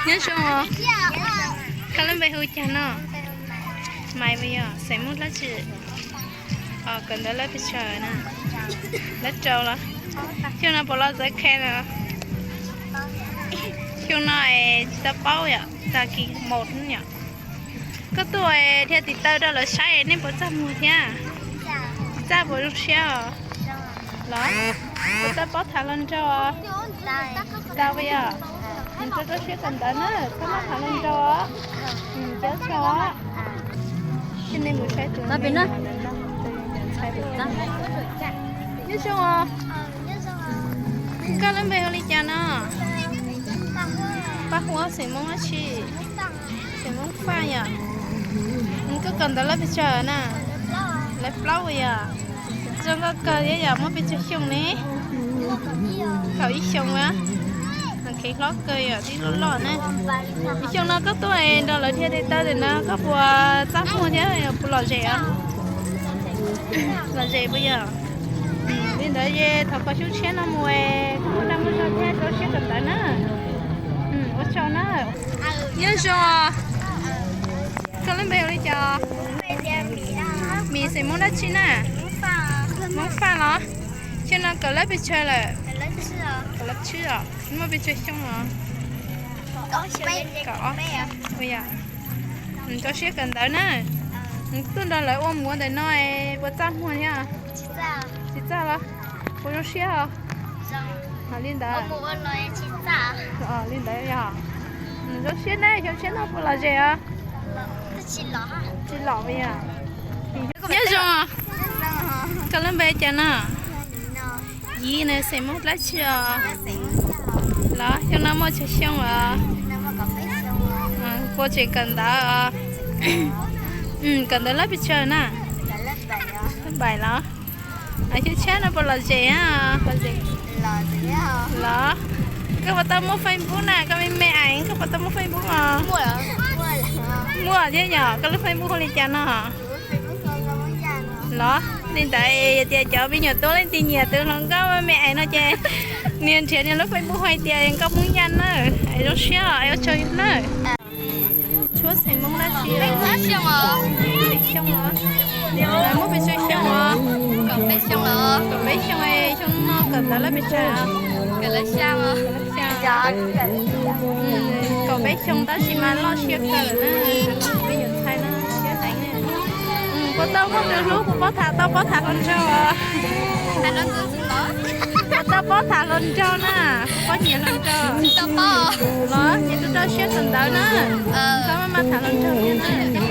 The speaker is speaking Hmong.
Nyob zoo os, koj lub npe hu cas no? Maiv puas yog? Xeem Hmoob dab tsi? Kawm ntawv lab pes tsawg na? Lab rau los? Xyoo no puas los txawv khe na? Xyoo no es tsis tau paub yom, tag kis mus yom. Koj tuaj dhia tiv taw rau lawv saib nej puas txaj muag thiab? Tsis txaj puas zoo siab os? Los puas tau paub tham hluas nraug? Tau puas yog? Nws rau rau siab kawm ntawv na, txhob maj tham hluas nraug os. Cov tau, cia nej mus saib tus, nyob zoo os. Koj lub npe hu li cas no? Paj Huab. Xeem Hmoob dab tsi? Xeem Hmoob Faj yom. Koj kawm ntawv lab pes tsawg na? Lab plaub yom. Zoo nkauj kawg thiab yom, muaj pes tsawg xyoo ne? Kaum ib xyoos a. Kheev hlob kawg yom, tib loj loj na. Xyoo no koj tuaj nrog lawv dhia tiv taw ntawm no koj puas txaj muag thiab puas lom zem os? Lom zem puas yog? Li ntawd es thov koj xyoo tshiab no mus es koj muaj dag muaj zog thiab rau siab kawm ntawv na. Ua tsaug na. Nyob zoo. Koj lub npe hu li cas? Mim. Xeem Hmoob dab tsi na? Hmoob Faj los? Xyoo no kawm lab pes tsawg lawm? Kawm lab tsib os. Muaj pes tsawg xyoo os? Kaum ob. Rau siab kawm ntawv na. Tuaj nrog lawv ua mus ua ntawm no puas txaj muag thiab? Tsis txaj los? Puas zoo siab os? Li ntawd. Li ntawd yog. Zoo siab na, xyoo tshiab no puas lom zem os? Tsis lom puas yog? Nyob zoo. Koj lub npe cas no? Yiv. Nws xeem Hmoob dab tsi os? Los xyoo no muaj tsawg xyoo os? Puas tseem kawm ntawv os? Kawm ntawv lab pes tsawg na? Lab npaim los? Xyoo tshiab no puas lom zem? Los, koj puas tau muaj Facebook na? Koj me me eev, koj puas tau muaj Facebook os? Muaj thiab yog. Koj lub Facebook hu li cas no? Los li ntawd yog tias cov me nyuam tub leej twg nyiam tus hluas nkauj me me eev no ces nias nrhiav nias lub Facebook hais tias nkauj Hmoob Yaj na. Es zoo siab os, es ua tsaug yus na. Tshuab Xeem Hmoob dab tsi? Xyoo os. Muaj pes tsawg xyoo os? Kaum peb xyoo, xyoo no kawm ntawv lab pes tsawg? Kaum peb xyoo tab sis mas loj siab kawg na. Me nyuam ntxhais no siab heev. Puas tau muaj tus hlub, puas paub tham, tau paub tham hluas nraug? Puas tau paub tham hluas nraug na? Puas paub nyiam hluas nraug? Los ces rau rau siab kawm ntawv na. Txhob maj maj tham hluas nraug thiab na.